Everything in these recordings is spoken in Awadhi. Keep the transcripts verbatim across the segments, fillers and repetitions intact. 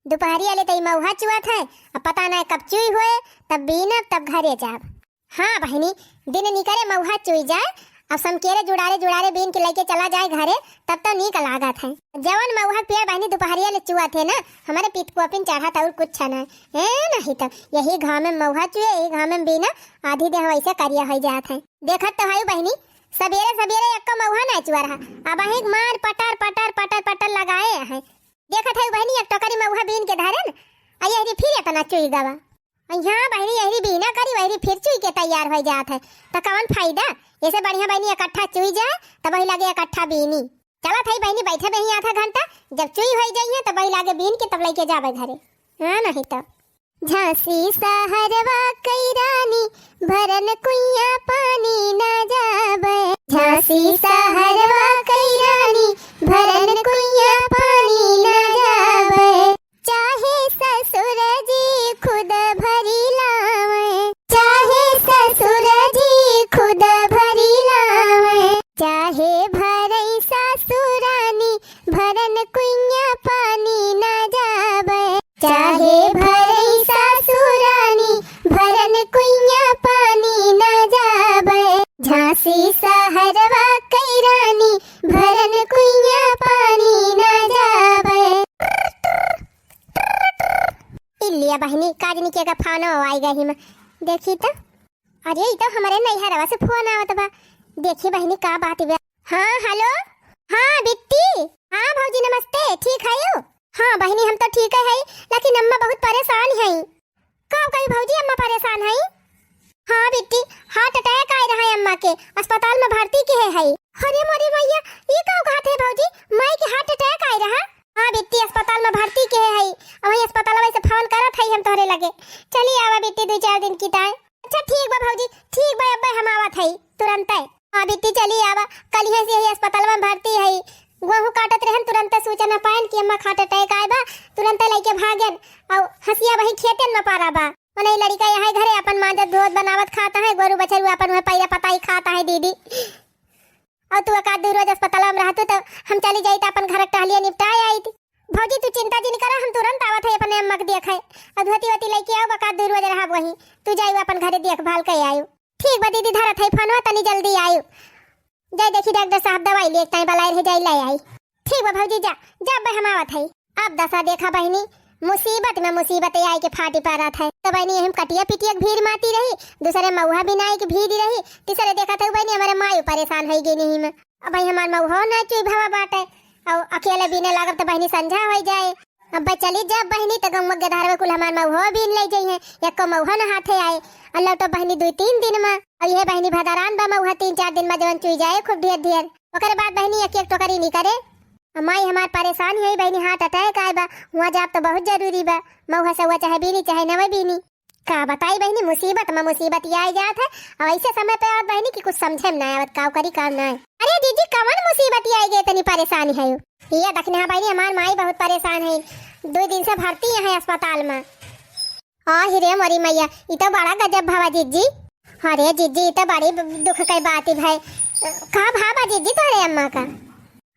दुपहरिया ले तई मउहा चुअत है, अब पता नाहीं कब चुई होए, तब बीनब, तब घरे जाब। हाँ बहिनी, दिन निकरे मउहा चुई जाए, अब समकेरे जुड़ारे जुड़ारे बीन के लइके चला जाए घरे, तब तो नीक लागत है। जवन मउहा के पेड़ बहिनी दुपहरिया ले चुअत है ना, हमरे पितकोपिन चढ़त और कुछ ना। ए नहीं तो यही घामे मउहा चुए, यही घामे बीना, आधी देह वैसे करिया होइ जात है। देखत तो हई बहिनी, सबेरे सबेरे एक्को मउहा ना चुआ रहा, अब अहीं मार पटर पटर पटर पटर लगाए है। देखत हई बहिनी, एक टोकरी मउहा बीन के धरेन, आ यहरी फिर एतना चुई गवा। आ हाँ बहिनी, यहरी बीना करी, वहरी फिर चुई के तैयार होइ जात है, त कवन फायदा? एसे बढ़िया बहिनी इकट्ठा चुई जाए, तब वही लागे इकट्ठा बीनी। चलत हई बहिनी, बैठे बही आधा घंटा, जब चुई होइ जाइए, तब वही लागे बीन के तब लइके जाबे घरे। हाँ नहीं तो। झांसी सहरवा कई रानी, भरन कुइया पानी ना जाबे। झांसी सहरवा कई रानी, भरन कुइया पानी ना जाबे। चाहे ससुर जी खुद भरी लावे, चाहे ससुर जी खुद भरी लावे, चाहे भरई सासुरानी, भरन कुइया पानी ना जाबे। चाहे भरई सासुरानी, भरन कुइया पानी ना जाबे। झांसी सहरवा कई रानी, भरन कुइया पानी ना जाबे। इलिया बहिनी, काजनी के का फोन आई गई हिम। देखी तो, अरे, ई तो हमरे नैहरवा से फोन आवत बा। देखी बहिनी, का बात बा। हाँ, हेलो। हाँ, बिट्टी। हाँ, भौजी, नमस्ते। ठीक हयू? हाँ, बहिनी, हम तो ठीक है हई, लेकिन अम्मा बहुत परेशान हई। का कही भौजी, अम्मा परेशान हई? हाँ, बिट्टी, heart attack आए रहा है अम्मा के, अस्पताल में भर्ती किहे हई। अरे मोरी मैया, ई का कहत है भौजी, माई के heart attack आए रहा? हाँ, बिट्टी, अस्पताल में भर्ती किहे हई। अब वही अस्पताल से फोन करत हई हम तोहरे लगे। चली आवा बिट्टी, दुइ चार दिन की ताई। अच्छा ठीक बा भौजी, ठीक बा, अब्बे हम आवत हई तुरंते। हाँ बिट्टी चली आवा, कलिहे से यही अस्पताल में भर्ती हई। गेहूँ काटत रहन, तुरंते सूचना पायन कि अम्मा heart attack आए बा, तुरंते लइके भागेन। अउ हंसिया बही खेतेन में पारा बा। मनई लड़िका यहाँ घरे अपन मांजत धोत बनावत खात है, गोरू बछरू अपन वह पैरा पताई खात है दीदी। अउ तू एक आध दू रोज अस्पताल में रहतू तो हम चली जाइत अपन घर के टहलिया निपटाए आइत। भौजी तू चिंता जिन करा, हम तुरंत आवत है अपने अम्मा के देखे। अउ धोती वोती लइके आउ, एक आध दू रोज रहब वहीं, तू जाइउ अपन घरे देखभाल के आइउ। ठीक बा दीदी, धरत है फोनवा, तनी जल्दी आइउ। जाई देखी डॉक्टर साहब दवाई लेके ताई बलाए रहे, जाई ले आई। ठीक बा भौजी, जा, जा अब्बे हम आवत है। अब दशा देखा बहिनी, मुसीबत में मुसीबत आए के फाटी पारत है। तो बहिनी यही में कटिया पिटिया के भीड़ माती रही, दूसरे मउहा बिनाई के भीड़ रही, तीसरे देखत है बहिनी हमरे माई परेशान होइ गई नहीं में। अब भाई हमार मउहा ना चुई भवा बाटे, अउ अकेले बीने लागब तो बहिनी संझा होइ जाए। अब भाई चली जब बहिनी तो गौवा के धारवे कुल हमार मउहा बीन ले जइहे, एको मउहा ना हाथे आए। अउ लौटो बहिनी दुइ तीन दिन में, अउ यह बहिनी भदरान बा मउहा तीन चार दिन में जवन चुई जाए खूब ढेर ढेर। ओकरे बाद बहिनी एक एक टोकरी निकरे। अ माई हमार परेशान है बहिनी, heart attack आए बा, हुआँ जाब तो बहुत जरूरी बा। मउहा सउहा चाहे बीनी चाहे नवे बीनी। का बताई बहिनी, मुसीबत में मुसीबत ये आई जात है। अउ ऐसे समय पे आवत बहिनी कि कुछ समझे में ना आवत, का करी का ना। अरे जीजी, कवन मुसीबत ये आई गई, इतनी परेशान है? ये देखी ना बहिनी, हमार माई बहुत परेशान है, दो दिन से भर्ती है अस्पताल में। आहि रे मोरी मैया, ई तो बड़ा गजब भवा जिज्जी। अरे जिज्जी, ई तो बड़ी ब-, दुख के बात ही भाई। का भा बा जिज्जी तोहरे अम्मा का?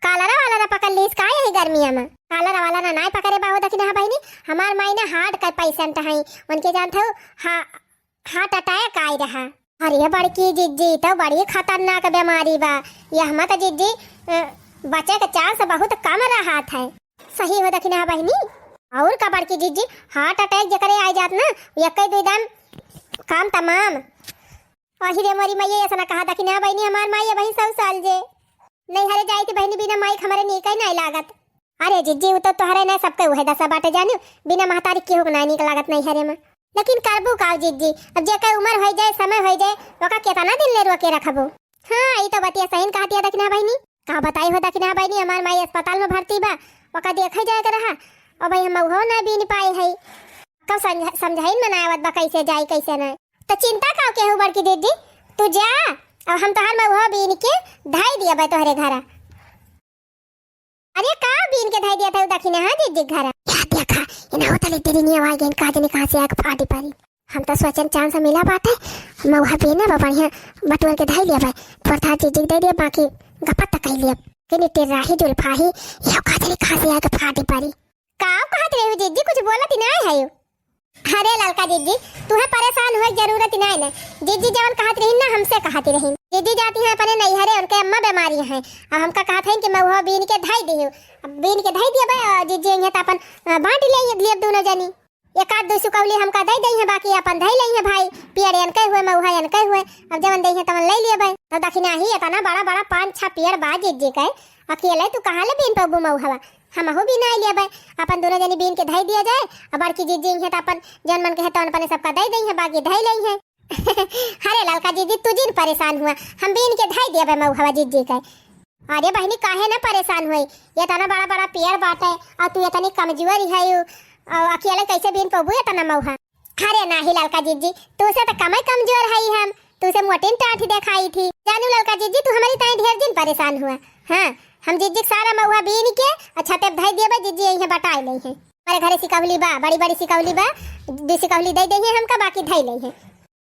कालरा वालरा पकड़ लीस का यही गर्मिया में? कालरा वालरा नाय पकड़े बा हो दखिना बहिनी, हमार माई ना heart का patient है, उनके जानत हो, हा-, heart attack आए रहा। अरे बड़की जिज्जी, तो बड़ी खतरनाक बीमारी बा। यह मत जिज्जी, अ, बचे के chance बहुत कम रहत है। सही हो दखिना बहिनी। और का बड़की जिज्जी, heart attack जेकरे आए जात ना, यक्के दुई दम काम तमाम। आहि रे मोरी मैया, ऐसा ना कहा दखिना बहिनी, हमार माई अबही सौ साल जे। नैहरे जाइत बहिनी बिना माई के हमरे नीक ही नाय लागत। अरे जिज्जी, उ तो तोहरे ना सबके उहे दशा बाटे जानियो, बिना महतारी केहू के नाय नीक लागत नैहरे में। लेकिन करबू का जिज्जी, अब जेकर उम्र होइ जाए, समय होइ जाए, ओका केतना दिन ले रोके रखबू? हाँ, ई तो बतिया सही कहतिया दखिना बहिनी। का बताई हो दखिना बहिनी, हमार माई अस्पताल में भर्ती बा, ओका देखे जाए के रहा। और भाई हम मउहो ना बीन पाए है। कब समझ-, समझाइन में ना आवत बा कैसे जाई कैसे ना। तो चिंता का केहू बड़की दीदी, तू जा, अब हम तोहार मउहो बीन के धाई दिया बा तोहरे घरा। अरे का बीन के धाई दिया था दखिना, हाँ दीदी घरा। या देखा, इन्हें होता ले तेरी नहीं आवाज गई, का जाने कहाँ से आके फाटी पड़ी। हम तो सोचन chance मिला बाटे, मउहा बीने बा बढ़िया बटोर के धाई लिया बा, थोड़ा था दीदी दे दिया, बाकी गपत तक कह लिया। कि निटे राही जुल्फाही, ये का जाने कहाँ से आके फाटी पड़ी। का कहत रही हो जिज्जी, कुछ बोलत ही नाहीं है। अरे ललका जिज्जी, तुहे परेशान होए के जरूरत ही नाहीं ना। जिज्जी जवन कहत रही ना, हमसे कहत रही। जिज्जी जाती हैं अपने नैहरे, उनके अम्मा बीमारी हैं। अब हमका कहत हैं कि महुआ बीन के धई दियो। अब बीन के धई दिया भाई, और जिज्जी अइहें त अपन, अ, बांट ले, ले दोनों जनी। एक आध दो सिकौली हमका दे दई है, बाकी अपन धई लई है भाई। पेड़ एनके हुए, महुआ एनके हुए, अब जवन दे है तवन ले लिए भाई। तो दखिना ही इतना बड़ा बड़ा पाँच छह पेड़ बा जिज्जी के, अकेले तू कहाँ ले बीन पबू महुआ? हमहू बीनाई लेबे, अपन दोनों जनी बीन के धई दिया जाए। अब बड़की जिज्जी हैं तो अपन जौन मन कहे तौन अपने सबका दे दई है, बाकी धई लई है। अरे ललका जिज्जी, तू जिन परेशान हुआ, हम बीन के धई देबे महुआ जिज्जी के। अरे बहिनी, काहे ना परेशान हुई, ये इतना बड़ा बड़ा पेड़ बाटे और तू इतनी कमजोर है, और अकेले कैसे बीन पबू इतना महुआ? अरे नाही ललका जिज्जी, तू से तो कमे कमजोर है हम, तू से मोटिन टाठी देखाई थी। जानू ललका जिज्जी, तू हमारी ताई ढेर जिन परेशान हुआ। हाँ, हम जिज्जी के सारा महुआ बीन के और छते पे धई देबे, जिज्जी अइहें बटाई लई है। हमारे घरे सिकौली बा, बड़ी बड़ी सिकौली बा, दो सिकौली दे दे है हमका, बाकी धई लई है।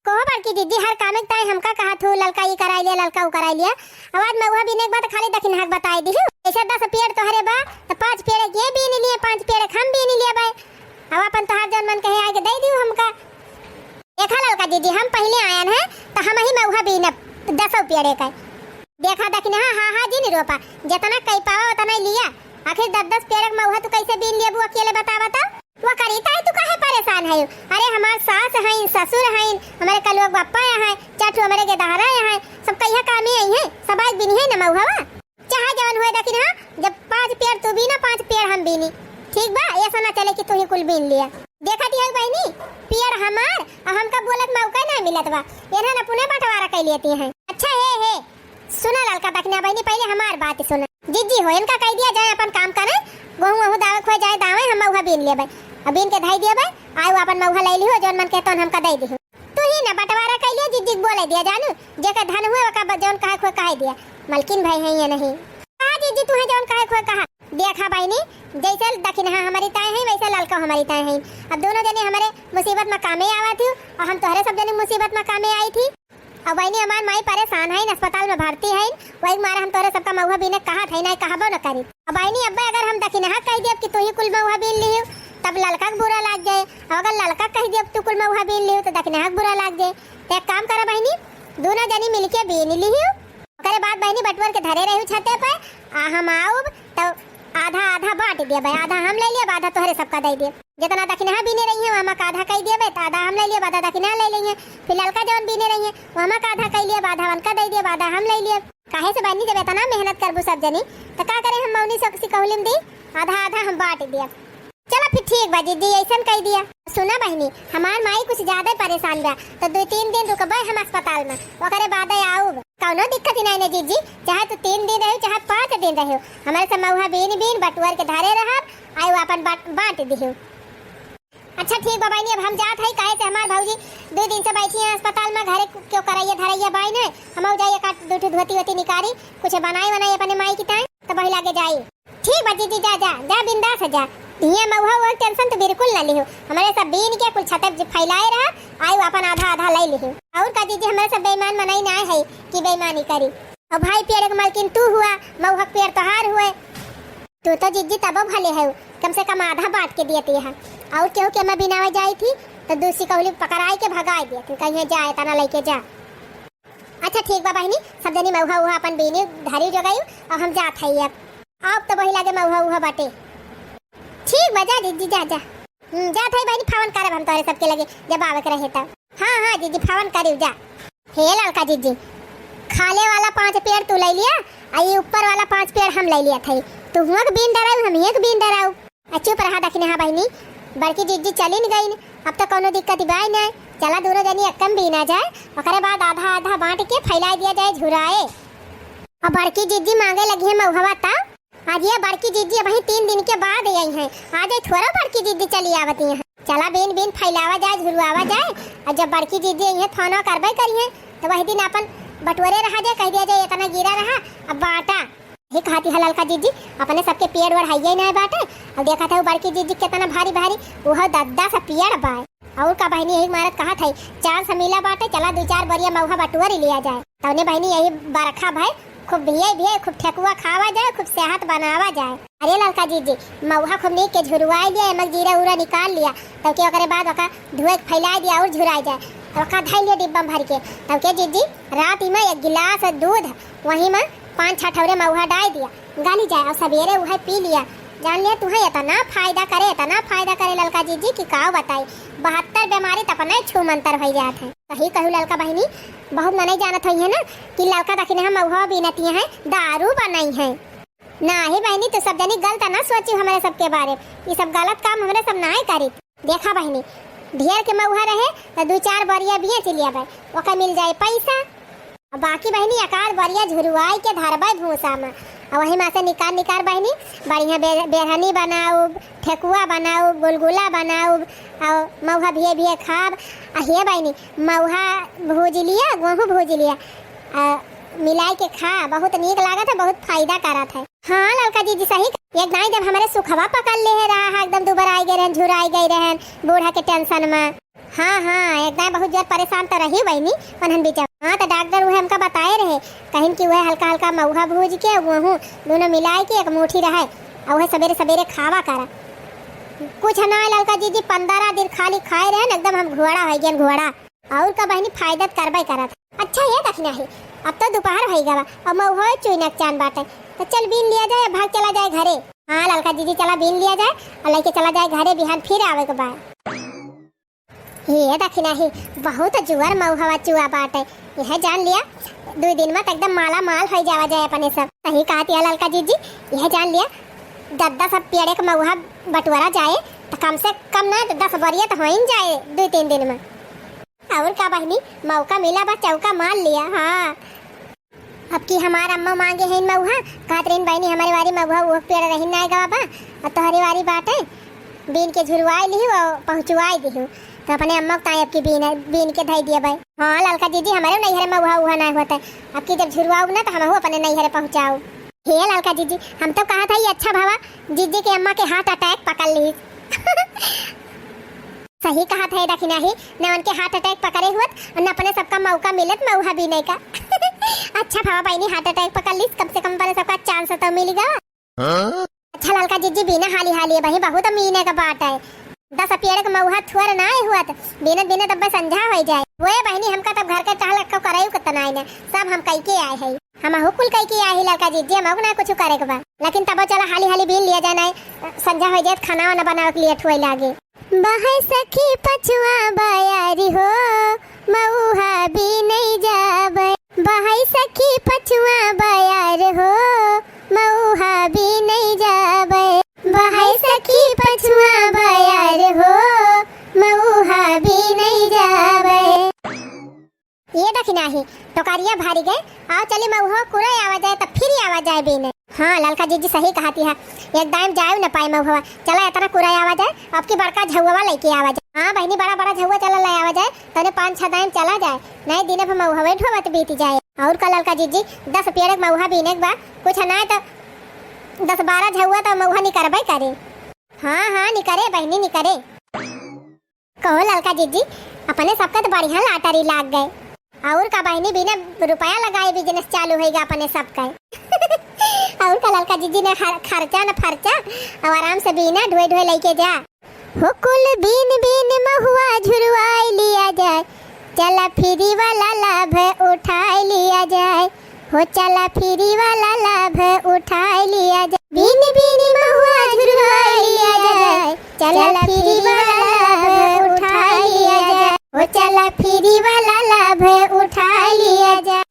कहो बड़की जिज्जी, हर काम के ताई हमका कहा थू, ललका ई कराई लिया, ललका ऊ कराई लिया। अब आज महुआ बीने के बाद खाली दखिनहा के बताई दिहू। ऐसे दस पेड़ तोहरे बा, तो पाँच पेड़ के बीन लिए, पाँच पेड़ के हम बीन लिए भाई। अब अपन तोहार जौन मन कहे आके दे दियो हमका। देखा ललका जिज्जी, हम पहिले आयन है, तो हम ही महुआ बीनब दसों पेड़े का। देखा दखिनहा, हाँ, हाँ, जिन रोपा, जितना कई पावा उतना ही लिया। आखिर दस दस पेड़ के महुआ तू कैसे बीन लेबू अकेले, बता, बता। वो करी ताई तू काहे परेशान है? अरे हमार सास हैं, ससुर हैं, हमारे कलुआ के बप्पा हैं, चार ठो हमारे गेदहरा हैं, सब कहिया कामे आई हैं, सब आज बीनी है न महुआ। चाहे जवन हुए दखिनहा, जब पाँच पेड़ तू बीना, पाँच पेड़ हम बीनी। ठीक बा, ऐसा ना चले कि तू ही कुल बीन लिया। देखा दिया बहिनी, पेड़ हमार, अब हमका बोले के मौका ना मिलत बा। इन्हन अपने बंटवारा कर लेती हैं। अच्छा हे, हे, सुना ललका दखिनहा बहिनी, पहिले हमार बात सुना। जिज्जी हो, इनका कह दिया जाए अपन काम करे, गोहूँ वहूँ दावे खोए जाए दावे, हम महुआ बीन लेबे। अब बीन के धई देबे, आए वो अपन महुआ ले लिहो, जौन मन के तौन हमका दे दिहो। तू ही ना बंटवारा कइ लिया, जिज्जी के बोले दिया जानू, जेकर धन हुए ओका ब-, जौन कहे खोए कहे दिया। मलकिन भाई हैं या नहीं? कहा जिज्जी तू है जौन कहे खोए कहा। देखा बहिनी, जैसे दखिनहा हमारी ताई हैं, वैसे ललका हमारी ताई हैं। अब दोनों जने हमारे मुसीबत में कामे आवा थी और हम तोहरे सब जने मुसीबत में कामे आई थी। अब बहिनी हमार माई परेशान हैं, अस्पताल में भर्ती हैं, वही मारे हम तोहरे सबका महुआ बीने कहा था, नहीं कहबो न करी। अब बहिनी अब्बे अगर हम दखिनहा कह देब कि तू ही कुल महुआ बीन लिहियो, तब ललका के बुरा लाग जाए। और अगर ललका कह देब तू कुल महुआ बीन लिहियो, तो दखिनहा के बुरा लाग जाए। तो एक काम करा बहिनी, दोनों जनी मिलके बीन लिहियो। ओकरे बाद बहिनी बटुअर के धरे रहियो छते पे, आ हम आउब, तब आधा आधा बांट देबे, आधा हम ले लेब, आधा तोहरे सबका दे देब। जितना दखिनहा बीने रही है, वहमा का आधा कई देबे, तो आधा हम ले लेब, आधा दखिनहा ले लेंगे। फिर ललका जवन बीने रही है, वहमा का आधा कई लेब, आधा उनका दे देब, आधा हम ले लेब। काहे से बहिनी, जब इतना मेहनत करबू सब जनी, तो का करे हम मौनी सब सिकहुलिम दी, आधा आधा हम बांट देब। चला फिर ठीक बा जिज्जी, ऐसन कई दिया। सुना बहिनी, हमार माई कुछ ज्यादा परेशान बा, तो दो तीन दिन रुकबे हम अस्पताल में, ओकरे बाद आउब। कौनो दिक्कत ही नहीं ने जिज्जी, चाहे तू तीन दिन रहो, चाहे पाँच दिन रहो, हमारे सब महुआ बीन बीन बटुअर के धरे रहब, आए वो अपन बांट, बांट दिहो। अच्छा ठीक बा बहिनी, अब हम जात हई, काहे से हमार भौजी दो दिन से बैठी हैं अस्पताल में, घरे क्यों करैया धरैया बाई ने, हम जाई एक आध दो ठो धोती वोती निकारी, कुछ बनाई वनाई अपने माई की ताई, तो वही लागे जाई। ठीक बा जिज्जी, जा, जा, जा, बिंदास जा। ये महुआ उहुआ tension तो बिल्कुल ना लिहो। हमारे सब बीन के कुल छते ज-, फैलाए रहा, आयु अपन आधा आधा ले लिहो। और का जिज्जी, हमारे सब बेईमान मनई ना है कि बेईमानी करी। और भाई पेड़ के मालकिन तू हुआ, महुआ के पेड़ तोहार हुए। तू तो जिज्जी तबो भले है, कम से कम आधा बांट के देती है। और केहू के मैं बिनावे जाई थी, तो दूसरी कहुली पकड़ाई के भगाई देती, कहीं जा, इतना लेके जा। अच्छा ठीक बा बहिनी, सब जनी महुआ उहुआ अपन बीनी धरी जोगाई, और हम जात हई अब। अब तो वही लागे महुआ उहुआ बाटे। ठीक बा, जा जिज्जी, जा, जा। हम्म, जात हई बहिनी, फोन करब हम तोहरे सबके लगे, जब आवे के रहे तब। हाँ, हाँ जिज्जी, फोन करियो, जा। हे ललका जिज्जी, खाले वाला पांच पेड़ तू ले लिया, आ ये ऊपर वाला पांच पेड़ हम ले लिया थे। तू हुआ के बीन डराऊ, हम हिया के बीन डराऊ। आ चुप रहा दखिनहा बहिनी, बड़की जिज्जी चलिन गईन, अब तो कौनो दिक्कत ही बाय नाय। चला दोनों जनी एक्कम बीना जाए, ओकरे बाद आधा आधा बांट के फैला दिया जाए झुराए। अब बड़की जिज्जी मांगे लगी है महुआ ता। आज ये बड़की जिज्जी अबहीं तीन दिन के बाद आई हैं, आज ये थोड़ा बड़की जिज्जी चली आवती हैं। चला बीन बीन फैलावा जाए, झुरवावा जाए, और जब बड़की जिज्जी आई हैं, फोनवा करबे करी हैं, तो वही दिन अपन बटोरे रहा जाए, कह दिया जाए इतना गिरा रहा, अब बांटा। हे कहती है ललका जिज्जी, अपने सबके पेड़ वेड़ हइये नाय बाटे। अब देखा था वो बड़की जिज्जी कितना भारी भारी, वो दद्दा सा पेड़ बाय। और का बहिनी यही मारत कहा था, चार समीला बाटे, चला दो चार बोरिया महुआ बटुअरी लिया जाए। तवने बहिनी यही बरखा भाई खूब भिये भिये, खूब ठेकुआ खावा जाए, खूब सेहत बनावा जाए। अरे ललका जीजी, मउहा खूब नीक के झुरवाई लिया, एमक जीरा उरा निकाल लिया, तब के ओकरे बाद ओका धोए के फैला दिया और झुराई जाए। ओका धई लिया डिब्बा में भर के, तब के जीजी रात ही में एक गिलास दूध वही में पाँच छह ठौरे मउहा डाल दिया, गाली जाए और सवेरे उहे पी लिया। जान लिया तुहे इतना फायदा करे, इतना फायदा करे ललका जीजी कि का बताई। बहत्तर बीमारी त अपने छू मंतर हो जात है। सही कहू ललका बहिनी, बहुत मनई जानत होइहैं ना कि ललका दखिनहा मउहा बीनतिया हैं, दारू बनई हैं। नाही बहिनी, तू सब जनी गलत ना सोची हमरे सबके बारे में। ई सब गलत काम हमरे सब नाय करी। देखा बहिनी, ढेर के मउहा रहे त दू चार बोरिया बेच लिया बे, ओका मिल जाए पैसा। और बाकी बहिनी एकाध बोरिया झुरवाई के धरबे भूसा में, और वही में से निकार निकार बहिनी बढ़िया बे-, बेरहनी बनाउब, ठेकुआ बनाउब, गुलगुला बनाउब, और मउहा भिये भिये खाब। आ हे बहिनी, मउहा भूज लिया, गेहूँ भूज लिया, आ मिलाई के खा, बहुत नीक लागत है, बहुत फायदा करत है। हाँ ललका जीजी सही, एक दाई जब हमरे सुखवा पकड़ ले रहा है, एकदम दुबराई गए रहन, झुराई गए रहन बूढ़ा के टेंशन में। हाँ हाँ, एक दाई बहुत जोर परेशान तो रही बहिनी, उन्हन बीच। हाँ तो डॉक्टर उहे हमका बताए रहे, कहिन कि उहे हल्का हल्का मउहा भूज के उहू दोनों मिलाई के एक मुट्ठी रहे, और उहे सवेरे सवेरे खावा करा। कुछ ना ललका जीजी, पंद्रह दिन खाली खाए रहन, एकदम हम घोड़ा हो गए, घोड़ा। और का बहिनी, फायदा त करबे करत। अच्छा ये दखिनहा, अब तो दोपहर हो गवा और मउहा चुइनक चान बाटे, तो चल बीन लिया जाए, भाग चला जाए घरे। हाँ ललका जीजी, चला बीन लिया जाए और लेके चला जाए घरे, बिहान फिर आवे के बा। ये दखिनहा, बहुत जुअर मउहवा चुआ बाटे। यह जान लिया, दो दिन में तो एकदम माला माल हो जावा जाए अपने सब। सही कहत है ललका जीजी, यह जान लिया, दस दस पेड़े के मउहा बटोरा जाए, तो कम से कम ना तो दस बोरिया तो होइन जाए दो तीन दिन में। और का बहिनी, मौका मिला बा, चौका मार लिया। हाँ, अब की हमार अम्मा मांगे हैं मउहा, कहत रहीन, "बहिनी, हमरे वारी मउहा वो पेड़ रही ना गवा बा, और तोहरे वारी बाटे, बीन के झुरवाई लिहू और पहुँचवाई दिहू।" तो अपने अम्मा के ताई अब की बीन, बीन के धई दिया भाई। हाँ ललका जीजी, हमरे नैहरे मउहा उहा ना होता है, अब की जब झुरवाऊ ना तो हमहू अपने नैहरे पहुँचाऊ। हे ललका जीजी, हम तो कहत है अच्छा भवा जीजी के अम्मा के heart attack पकड़ ली। सही कहत है दखिनहा, न उनके heart attack पकड़े हुअत और न अपने सबका मौका मिलत मउहा बीने का। अच्छा भवा बहिनी heart attack पकड़ लीस, कम से कम अपने सबका chance तो मिल गवा। हाँ? अच्छा ललका जीजी, बीना हाली हाली बहिनी, बहुत बीने का बाटे। दस पेड़ के मउहा थोर ना हुअत, बीनत बीनत अब्बे संझा हो जाए। वो बहिनी, हमका तब घर के टहल को करे के तना है ना, सब हम कई के आए हैं। हमहू कुल कई के आही ललका जीजी, हमहू ना कुछ करे के बा, लेकिन तबो चला हाली हाली बीन लिया जाए, नाई संझा हो जाए, खाना वाना बनावे के लिए ठुए लागे। बहै सखी पछुआ बयारी हो, मउहा बीनै जाबै। बहै सखी पछुआ बयार हो, मउहा बीनै जाबै। बहै सखी पछुआ बयार हो, मउहा बीनै जाबै। ये दखिनहा, टोकरिया भरी गए, आओ चली मउहा कुरे आवा जाए, तब फिर आवा जाए बीने। हाँ, ललका जीजी सही कहती है, एक दाइम जाए न पाए मउहवा, चला इतना कुरे आवा जाए, अब की बड़का झउआ लेके आवा जाए। हाँ बहिनी, बड़ा बड़ा झउआ चला ले आवा जाए, तने पाँच छह दाइम चला जाए, नए दिन पर मउहवे ढोवत बीत जाए। और का ललका जीजी, दस पेड़ के मउहा बीने के बा, कुछ ना तो दस बारह झउआ तो मउहा निकरबे करे। हाँ हाँ, निकरे बहिनी, निकरे। कहो ललका जीजी, अपने सबका तो बढ़िया lottery लाग गए। और का बहिनी, बिना रुपया लगाए business चालू होइगा अपने सबका। और का ललका जीजी, न खर-, खर्चा न फर्चा, और आराम से बीना ढोए ढोए लेके जा। हो कुल बीन बीन महुआ झुरवाई लिया जाए, चला free वाला लाभ उठाई लिया जाए। हो चला free वाला लाभ उठाई लिया जाए, बीन बीन महुआ झुरवाई लिया जाए, चला free वाला लाभ उठाई लिया जाए, हो चला free वाला लाभ उठाई लिया जाए।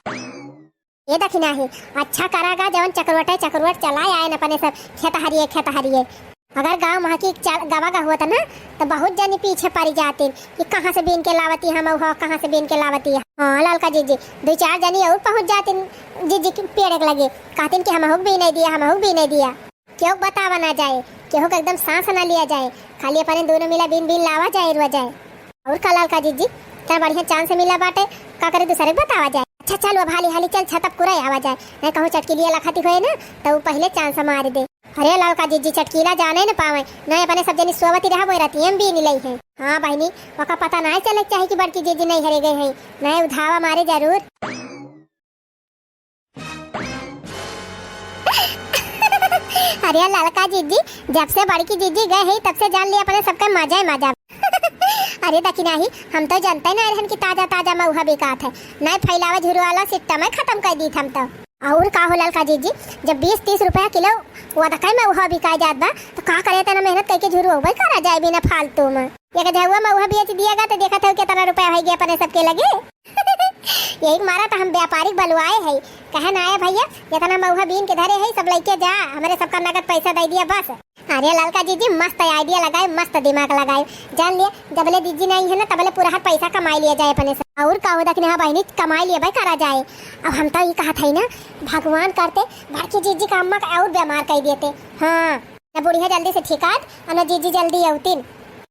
ये दखिनहा, अच्छा करा गा जवन चकरोटे चकरोट चला आए न अपने सब खेत हरिए खेत हरिए। अगर गाँव महकी चल-, गवा गा होत ना, तो बहुत जनी पीछे पड़ी जातिन कि कहाँ से बीन के लावती हम, हो, कहाँ से बीन के लावती है। हाँ, ललका जीजी, दो चार जनी और पहुँच जातिन जीजी के पेड़ के लगे, कहतिन कि हमहू के बीने दिया, हमहू के बीने दिया। केहू के बतावा ना जाए, केहू के एकदम सांस ना लिया जाए, खाली अपने दोनों मिला बीन बीन लावा जाए, रुआ जाए। और का ललका जीजी, इतना बढ़िया chance मिला बाटे, का करे दूसरे के बतावा जाए। अच्छा चल, अब हाली हाली चल, छतप कुरे आवा जाए, नहीं कहूँ चटकीलिया लखाती होए ना, तो वो पहले chance मार दे। अरे ललका जीजी, चटकीला जाने न पावे, नहीं अपने सब जनी सोवती रहा, वो रतिये में बीन लई है। हाँ बहिनी, ओका पता नहीं चले के चाही कि बड़की जीजी नैहरे गए हैं, नहीं उधावा मारे जरूर। अरे ललका जीजी, जब से बड़की जीजी गए है, तब से जान लिया अपने सबके मजा ही मजा। अरे दखिनाही, हम तो जानते ना रहन कि ताजा ताजा मऊहा बिकात है। नहीं फैलावा झुरवाला सिस्टम है, खत्म कर दी हम तो। और का हो ललका जीजी, जब बीस तीस रुपया किलो वो तक मऊहा बिकाई जात बा, तो का करे, इतना मेहनत करके झुरवावे करा जाए बिना फालतू में। एक झउआ मऊहा बेच दिएगा तो देखत हो कितना रुपया हो गया अपने सबके लगे। यही मारा तो हम व्यापारिक बलवाए है, कहे ना आए भैया, जितना मऊहा बीन के धरे है सब लेके जा, हमारे सबका नगद पैसा दे दिया बस। अरे ललका जीजी, मस्त आइडिया लगाए, मस्त दिमाग लगाए। जान लिए, जबले जीजी नहीं है ना, तबले पूरा हर पैसा कमाई लिया जाए अपने से। और का हो दखिनाहा बहिनी, कमाई लिए भाई करा जाए। अब हम तो ये कहा था ना, भगवान करते बड़की जीजी का अम्मा का और बीमार कर देते। हाँ, न बुढ़िया जल्दी से ठिकात और न जीजी जल्दी अवतिन।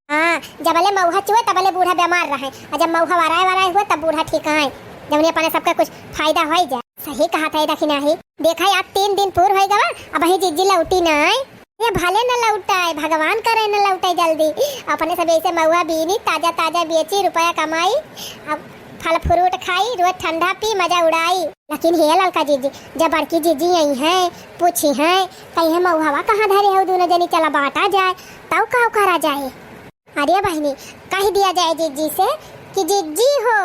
हाँ, जबले मऊहा चुए तबले बूढ़ा बीमार रहे, और जब मऊहा वराए वराए हुए तब बूढ़ा ठीक आए, जब उन्हें अपने सबका कुछ फायदा हो जाए। सही कहा था दखिनाही। देखा यार, तीन दिन पूर हो गवा, अब ही जीजी लौटी ना आए। ये भले न लौटाए, भगवान करे न लौटे जल्दी। अपने सब ऐसे मऊहा बीनी, ताजा ताजा बेची, रुपया कमाई, अब फल फ्रूट खाई, रोज ठंडा पी, मजा उड़ाई। लेकिन हे ललका जीजी, जब बड़की जीजी आई हैं, पूछी हैं, कही है मऊहवा कहाँ धरे हो दोनों जनी, चला बांटा जाए, तब का करा जाए। अरे बहिनी, कह दिया जाए जिज्जी से कि जिज्जी हो,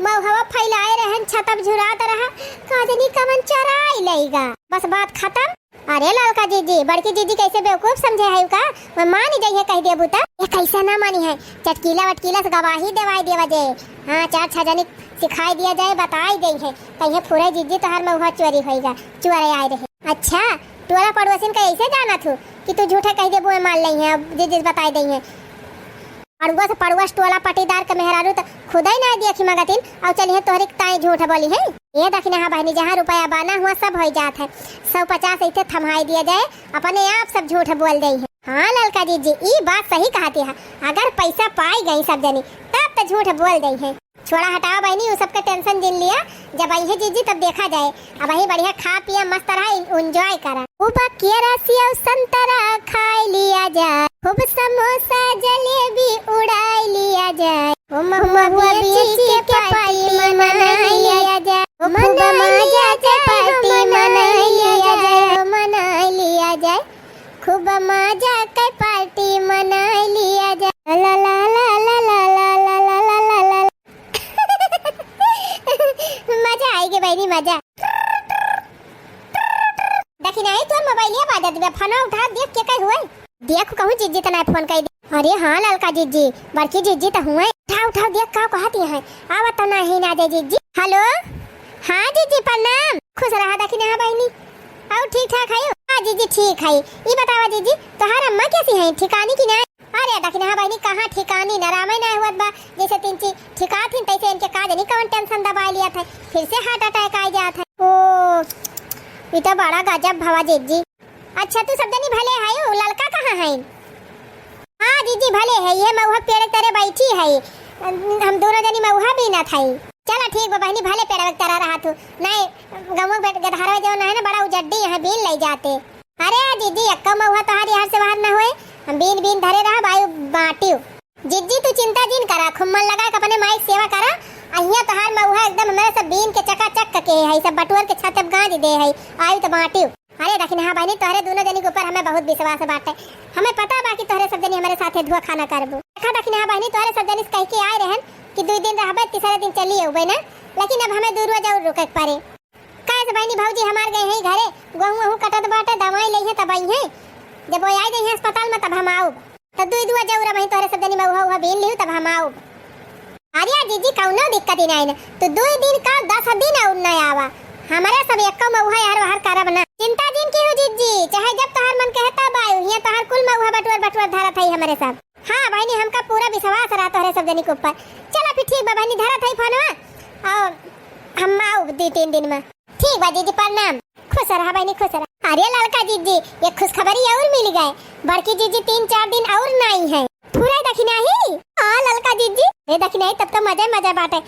मऊहवा फैलाए रहन, छतप झुरात रहा, का जनी कवन चराई लइगा। बस बात खत्म। अरे ललका जिज्जी, बड़की जिज्जी कैसे बेवकूफ समझे है का? मैं मान ही जाइए कह देबू त। ये कैसे ना मानी है? चटकीला वटकीला से गवाही देवाई देवा जे। हाँ, चार छह जनी सिखाई दिया जाए, बताई दे है। कहीं फुरे जिज्जी तोहार मऊहा चोरी होइगा, चोरे आए रहे। अच्छा, टोला पड़ोसिन का ऐसे जाना थू कि तू झूठे कह देबू, मैं मान लई है, अब जे जिस बताई दई है। पड़ुआ से पड़ुआ से टोला पटीदार के मेहरारू त खुदे ना देखी मगतिन, और चलिए तोहरे ताई झूठ बोली है। ये दखिनाहा बहिनी, जहाँ रुपया बना हुआ सब हो जात है, सौ पचास ऐसे थमाई दिया जाए, अपने आप सब झूठ बोल दई है। हाँ ललका जिज्जी, ई बात सही कहती है, अगर पैसा पाई गई सब जनी तब तो झूठ बोल दई है। छोड़ा हटाओ बहिनी, उ सबके टेंशन जिन लिया, जब आई है जिज्जी तब देखा जाए। अब वही बढ़िया खा पिया, मस्त रहा, एंजॉय करा। खूब केरा सेव संतरा खाए लिया जाए, खूब समोसा जलेबी उड़ाए लिया जाए, ओ महुआ बेची के पार्टी मनाए लिया जाए, ओ खूब मजा के पार्टी मनाए लिया जाए, मनाए लिया जाए, खूब मजा के पार्टी मनाए लिया जाए। ला ला ला ला। मजा आएगी बहिनी, मजा। दखिनाही तोर मोबाइलिया बाजत बा, फोन उठा, देख के कही हुए। देख कहूँ जिज्जी तना फोन कर दे। अरे हाँ ललका जिज्जी, बड़की जिज्जी तो हुए। उठाओ उठाओ, देख का कहती है। आवा तो नहीं ना दे जिज्जी। हेलो, हाँ जिज्जी प्रणाम। खुश रहा दखिनाहा बहिनी। और ठीक ठाक है? हाँ जिज्जी ठीक है। ई बतावा जिज्जी, तोहार अम्मा कैसी है, ठिकानी की ना? अरे दखिनाहा बहिनी, कहाँ ठिकानी न रामे ना हुअत बा, जैसे तीन चीज ठिकात हिन तैसे इनके का जनी कौन टेंशन दबाए लिया था, फिर से हार्ट अटैक आ जात है। ओ, ई तो बड़ा गजब भवा जिज्जी। अच्छा तू सब जनी भले है, उ ललका कहाँ है? हाँ जिज्जी भले है, ये महुआ पेड़ के तरे बैठी है, हम दोनों जनी महुआ बीनत है। चला ठीक बा बहिनी, भले पेड़ के तरा रहा तू, नहीं गमुआ गदहरवा जौन है ना बड़ा उजड्डी है, बीन ले जाते। अरे जिज्जी, एक्को महुआ तोहार यहाँ से बाहर न होए, हम बीन बीन धरे रहा, बायु बाटियो। जिज्जी तू चिंता जिन करा, खूब मन लगा के अपने माई के सेवा करा। अहिया तोहार महुआ एकदम हमारे सब बीन के चकाचक के है, सब बटुअर के छाते गांज दे है, आयु तो बाटियो। अरे दखिनाहा बहिनी, तोहरे दोनों जनी के ऊपर हमें बहुत विश्वास बाटे, हमें पता बा कि तोहरे सब जनी हमारे साथे धुआ खाना करबू। देखा दखिनाहा बहिनी, तोहरे सब जनी से कह के आए रहन कि दो दिन रहबे, तीसरे दिन चली अउबे ना, लेकिन अब हमें दो रोज और रुके के पड़े। काहे से बहिनी, भौजी हमार गए हैं घरे, गेहूं वहूं कटत बाटे, दवाई लई है तब आई हैं, जब वो आई जाई हैं अस्पताल में तब हम आउब। तो दुई दुआ जौरा वहीं तोहरे सब जनी महुआ उहुआ बीन लिहू तब हम आउब। अरे जिज्जी कौनो दिक्कत ही नहीं ना, तू दुई दिन का दस दिन और न आवा, हमारे सब एको महुआ यार बाहर करब ना। चिंता जिन की हो जिज्जी, चाहे जब तोहार मन कहे तब आयु, हियां तोहार कुल महुआ बटुअर बटुअर धरत है हमारे सब। हाँ बहिनी, हमका पूरा विश्वास रहा तोहरे सब जनी के ऊपर। चला फिर ठीक बा बहिनी, धरत है फोनवा, और हम आउब दो तीन दिन में। ठीक बा जिज्जी, प्रणाम। खुश रहा बहिनी, खुश रहा। अरे ललका जिज्जी, ये खुशखबरी और मिल गए, बड़की जिज्जी तीन चार दिन और नाई है। पूरा दखिनाही? हाँ ललका जिज्जी, रे दखिनाही तब तो मजे मजे बाटे।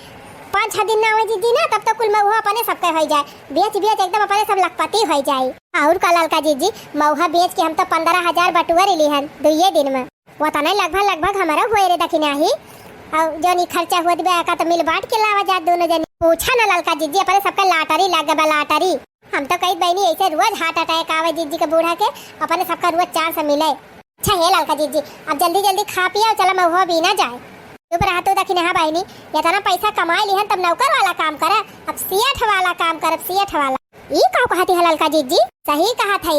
पाँच छह दिन ना आवे जिज्जी ना, तब तो कुल महुआ अपने सबके हो जाए, बेच बेच एकदम अपने सब लखपति हो जाए। और का ललका जिज्जी, महुआ बेच के हम तो पन्द्रह हजार बटुअर लिहन दुइये दिन में। वतने लगभग लगभग हमारा हुए रे दखिनाही। और जौन ई खर्चा हुआ बा, का तो मिल बांट के लावा जात दोनों जनी। पूछा ना ललका जिज्जी, अपने सबका लाटरी लाग बा, लाटरी। हम तो कहित बहिनी ऐसे रोज heart attack आवे जिज्जी के बूढ़ा के, अपने सबका रोज चार सौ मिले। अच्छा हे ललका जिज्जी, अब जल्दी जल्दी खा पिया, चला महुआ बीना जाए। चुप रहा तू दखिनहा बहिनी, इतना पैसा कमाई लिहन तब नौकर वाला काम करा, अब सेठ वाला काम करब, सेठ वाला। ई का कहत है ललका जिज्जी? सही कहत है।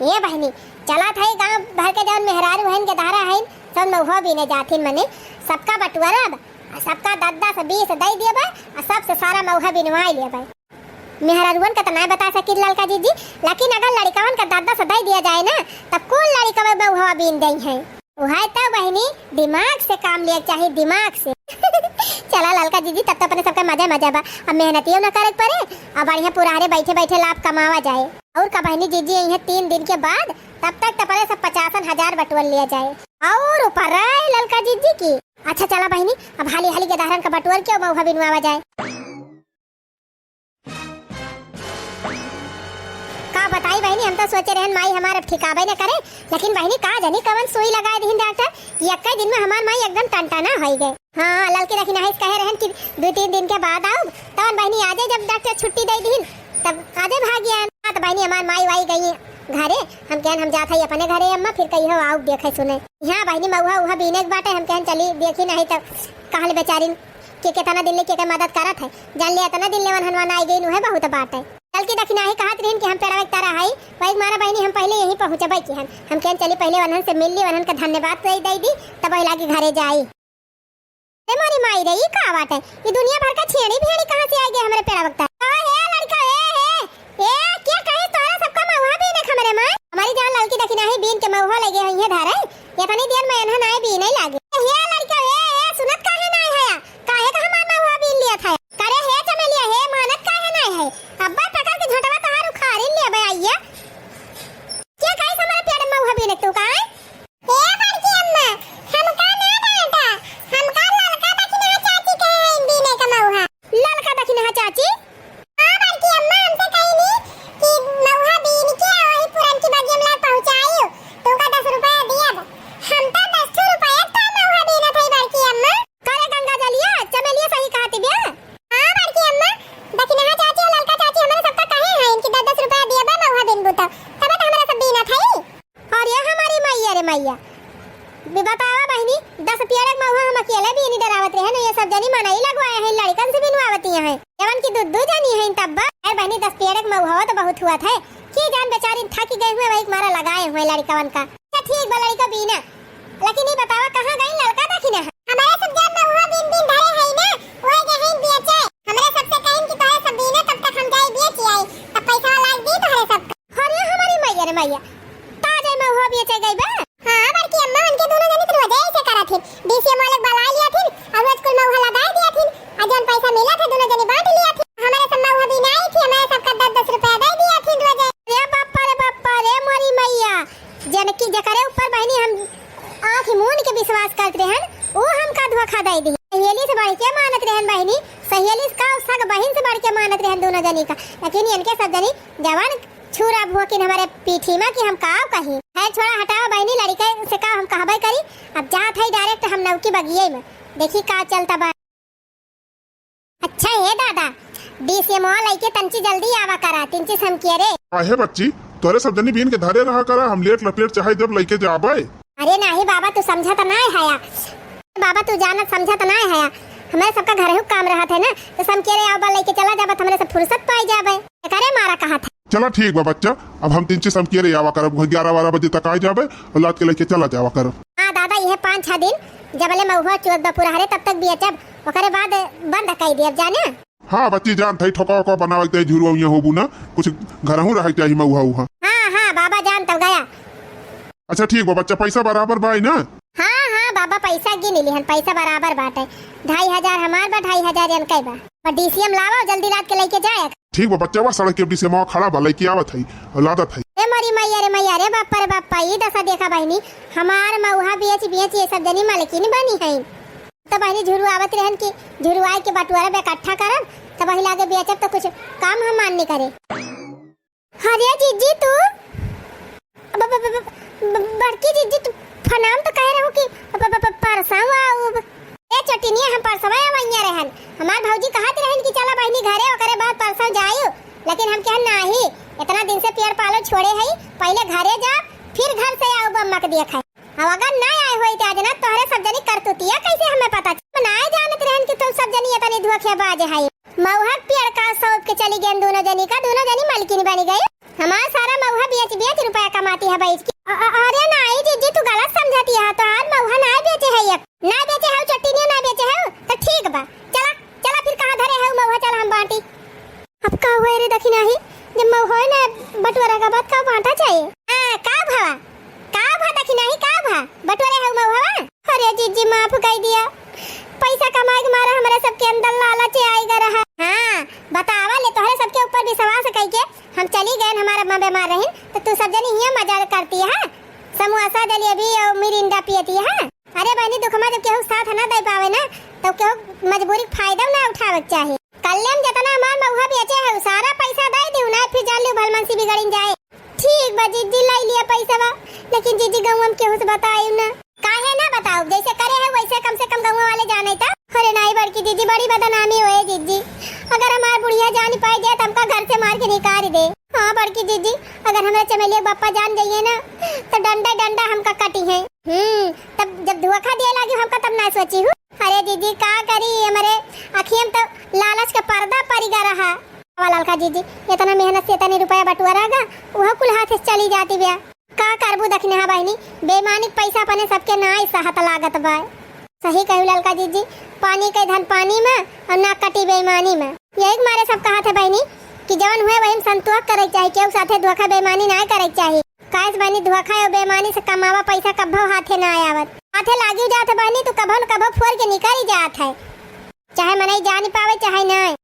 ए बहिनी, चलत है गांव भर के जौन मेहरारू हइन, गेदहरा हइन, सब महुआ बीने जाथिन, मने सबका बटुअरब, आ सबका दस दस बीस दे देबे, आ सबसे सारा महुआ बिनवाई लेबे। मेहरारुअन का त नाय बता सकित ललका जिज्जी, लेकिन अगर लड़िकवन का दस दस दे दिया जाए ना, तब कुल लड़िकवे महुआ बीन देई हैं। उहे तो बहिनी, दिमाग से काम लिया चाही, दिमाग से। चला ललका जिज्जी, तब तो अपने सबका मजा मजा बा। अब मेहनतियो न करे के पड़े, अब बढ़िया पुरहरे बैठे बैठे लाभ कमावा जाए। और का बहिनी, जिज्जी अइहें तीन दिन के बाद, तब तक तो अपने सब पचासन हजार बटुअर लिया जाए। और ऊपर रहे ललका जिज्जी की। अच्छा चला बहिनी, अब हाली हाली गेदहरन का बटुअर के महुआ बिनवावा जाए। का बताई बहिनी, हम तो सोचे रहन माई हमार अब ठिकाबे न करे, लेकिन बहिनी का जानी कवन सुई लगाए दिहिन डॉक्टर कि एक्के दिन में हमार माई एकदम टनटना होई गए। हाँ, ललकी दखिनहा से कहे रहन कि दो तीन दिन के बाद आउब, तवन बहिनी आजे जब डॉक्टर छुट्टी दे दिहिन, तब आजे भाग गया। हाँ, तो बहिनी हमार माई वाई गई घरे, हम कहन हम जात हई अपने घरे अम्मा, फिर कहियो आउब देखे सुने। हाँ बहिनी, महुआ उहा बीने के बाटे, हम कहन चली देखी नहीं तो कहल बेचारिन के केतना दिन ले के, के मदद करत है, जान ले एतना दिन ले वनहन वनाई गइन, उहे बहुत बात है। ललकी दखिनहा कहत रहिन कि हम पेड़वा के तरह हई, वही मारा बहिनी हम पहले यहीं पहुँचबे की हन। हम कहन चली पहले वनहन से मिल ली, वनहन का धन्यवाद दे, दे दी, तब वही लागी घरे जाई। ए मोरी माई रे, ई का बात है? ई दुनिया भर का छेड़ी भेड़ी कहाँ से आ गया हमरे पेड़वा के तरह? ओ हे लड़का, ए हे, ए, के कहे तोहरा सबका महुआ बीने के हमरे माई? हमारी जान ललकी दखिनहा ही बीन के महुआ लगे हुई है धारे। इतनी देर में एनहन आए बीने लागे। हे लड़का, ए, ए, सुनत काहे नाय हया? काहे का हमार महुआ बीन लिया था? करे हे चमेलिया, हे मानत काहे नाय है? अब्बा पकड़ के झोंटवा तोहार उखाड़िन लेबे आइया। के कहे हमारे पेड़ में महुआ बीने तू का? ए बड़की अम्मा, हमका ना डांटा, हमका ललका दखिनहा चाची कहे हैं बीने का महुआ। ललका दखिनहा चाची? हाँ बड़की अम्मा, हमसे कहिनी कि महुआ बीन के वही पुरनकी बगिया में ला पहुँचाइयो, तुमका दस रुपया दियब। हम तो दस ठो रुपया तो महुआ बीनत हई बड़की अम्मा। करे गंगा जलिया, चमेलिया सही कहती बिया। हाँ बड़की अम्मा, दखिनहा चाची और ललका चाची हमरे सबका कहे हैं इनकी दस दस रुपया दियब महुआ बीनबू तो, तबे तो हमरा सब बीनत हई। अरे हमारी मैया रे मैया, बे बतावा बहिनी, दस पेड़ के महुआ हम अकेले बीनी डरावत रहे न, ये सब जनी मनई लगवाए हैं, लड़िकन से बिनवावती हैं, एवन की दू दू जनी हैं तब बा। अरे बहिनी, दस पेड़ के महुआ तो बहुत हुआ था, की जान बेचारी थकी गई हुए, वही मारा लगाए हुए लड़िकवन का। अच्छा ठीक बा लड़िका बीना, लेकिन ये बतावा कहाँ गई ललका दखिनहा? हमारे सब जब महुआ बीन बीन धरे है ना, वो गए हैं बेचे। हमरे सबसे कहिन कि तोहरे सब बीने तब तक हम जाई बेच आई, तब पैसा लाग दी तोहरे सब। अरे हमारी मैया रे मैया, ताजे महुआ बेचे गई बा। हाँ बड़की अम्मा, उनके दोनों जने तो रोजे ऐसे करत हिन। डीसीएम वाले बुला लिया थिन, और रोज कुल महुआ लगा दिया थिन, और जौन पैसा मिला था दोनों जने बांट लिया थिन। हमारे सब महुआ बीने आई थी, हमारे सबका दस दस रुपया दे दिया थिन रोजे। अरे बापा रे बापा रे मोरी मैया, जनकी जकरे ऊपर बहिनी हम आँख मूंद के विश्वास करत रहन, ऊ हमका धोखा दे दी। सहेली से बढ़ के मानत रहन बहिनी, सहेली से का सग बहिन से बढ़ के मानत रहन दोनों जनी का, लेकिन इनके सब जनी जवान छुरा भोकिन हमारे पीठी में कि हम का कही। है छोड़ा हटावा बहिनी, लड़िका से का हम कहबे करी। अब जात है direct हम नवकी बगिये में, देखी का चलता बा। अच्छा हे दादा, डीसीएमवा लइके तंची जल्दी आवा करा, तिंची समकिया रे। काहे बच्ची, तोरे सब जनी बीन के धरे रहा करा, हम लेट लपेट चाहे जब लइके जाबे। अरे नाही बाबा, तू समझत नाय हया। बाबा, तू जानत समझत नाय हया। हमरे सबका घरे हु काम रहत है ना, तो समकिया रे आवा लइके चला जाबत, हमरे सब फुर्सत पाई जाबे। एकरे मारा कहत है। चला ठीक बा बच्चा, अब हम तिंची समकिया रे आवा करब, ग्यारह बारह बजे तक आ जाबे और लाद के लइके चला जावा करब। हाँ दादा, यह पाँच छह दिन जबले महुआ चुअत बा पुरहरे, तब तक बेचब, ओकरे बाद बंद कई देब जाने। हाँ बच्ची, जानत हई ठोका ओका बनावे के झुरुआ उइया होबू ना, कुछ घरहू रहे के चाही महुआ उहा। हाँ हाँ बाबा, जान तब गया। अच्छा ठीक बा बच्चा, पैसा बराबर बा ना? हाँ हाँ बाबा, पैसा गिन लिहन, पैसा बराबर बाटे। ढाई हजार हमार बा, ढाई हजार इनके बा। और डीसीएम लावा, जल्दी लाद के लइके जाए। ठीक बा बच्चा, बा सड़क के डीसीएमवा खड़ा बा, लइके आवत हई और लादत हई। ए मरी मैया रे मैया रे, बापा रे बापा, ई दशा देखा बहिनी, हमार महुआ बेच बेच ये सब जनी मालकिन बनी है। तो बहिनी झुरुआवत रहन कि झुरुआए के बटुअरब इकट्ठा करब, तब वही लागे बेचब तो कुछ काम हम मान्य करे। अरे जिज्जी तू, ब-, ब-, ब-, ब-, ब-, बड़की जिज्जी तू फनाम तो कहे रहू कि ब-, ब-, ब-, परसों आउब। ए चटिनिया, हम परसों आवैया रहन, हमार भौजी कहत रहन कि चला बहिनी घरे, ओकरे बाद परसों जायु। लेकिन हम कहे नाही, इतना दिन से पियर पालो छोड़े हई, पहिले घरे जा, फिर घर से आओ बम्मा के देखे। अब अगर ना आए होई त आज ना तोहरे सब जनी करतूतिया कैसे हमें पता चल? ना जानत रहन कि तुम सब जनी इतनी धोखेबाज हई। मउहा पियर का सौंप के चली गयन दोनों जनी का, दोनों जनी मलकिन बनी गई। हमार सारा मउहा बेच बेच रुपया कमाती है बैठ के। अ-, अ-, अरे नाही जीजी, तू गलत समझती है, तोहार मउहा ना बेचे है, एक ना बेचे है, चट्टीनिया ना बेचे है, तो ठीक बा, चला चला फिर कहाँ धरे है मउहा, चला हम बांटी। अब का हुआ रे दखिनाही, जब मउहा ना बटोरा का बाद का बांटा चाहिए? हाँ, का भवा? का भा दखिनाही, का भा? बटोरे है मउहा? अरे जीजी, माफ कई दिया, पैसा कमाए के मारे हमारे सबके अंदर लालच आइगा रहा। हाँ, बतावा ले, तोहरे सबके ऊपर विश्वास कई के हम चली गए, हमारा अम्मा बीमार रही तो तू सब जनी हियाँ मजा करती है, समोसा जलेबी और मिरिंडा पियती है। अरे बहनी, दुख में जब केहू साथ ना दे पावे ना, तब केहू मजबूरी के फायदा ना उठावे के चाही। कल्ले हम जितना हमार मउहा बेचे है, उ सारा पैसा दे दिउ ना, फिर जान लियो भलमनसी बिगड़िन जाए। ठीक बा जीजी, लाई लिया पैसा बा, लेकिन जीजी गौवा में केहू से बताइउ ना। काहे ना बताउब, जैसे करे है वैसे कम से कम गौवा वाले जाने त। अरे नाही बड़की जीजी, बड़ी बदनामी होए जीजी, अगर हमार बुढ़िया जान पाई जाए तो हमका घर से मार के निकाल दे। हाँ बड़की जीजी, अगर हमारे चमेलिया के बप्पा जान जाइए ना तो डंडा डंडा हमका कटी है। हम्म, तब जब धोखा दिए लागी हमका तब ना सोची हूँ। अरे जीजी का करी, हमरे अखियम तो लालच के पर्दा पड़ गया रहा। अब ललका जीजी, इतना मेहनत से इतने रुपया बटुआ रहा, वह कुल हाथ से चली जाती ब्या। का करबू दखिनहा बहिनी, बेईमानी के पैसा अपने सबके नाई सहत लागत बा। सही कहू ललका जीजी, पानी के धन पानी में और ना कटी बेईमानी में। यही के मारे सब कहत है बहिनी कि जवन हुए वही में संतोष करे के चाही, केहू साथे धोखा बेईमानी ना करे के चाही। काहे से बहिनी, धोखा और बेईमानी से कमावा पैसा कब्बो हाथे ना आवत, हाथे लागियो जात है बहिनी, तो कब्बो न कब्बो फोर के निकल ही जात है, चाहे मनई जान पावे चाहे ना।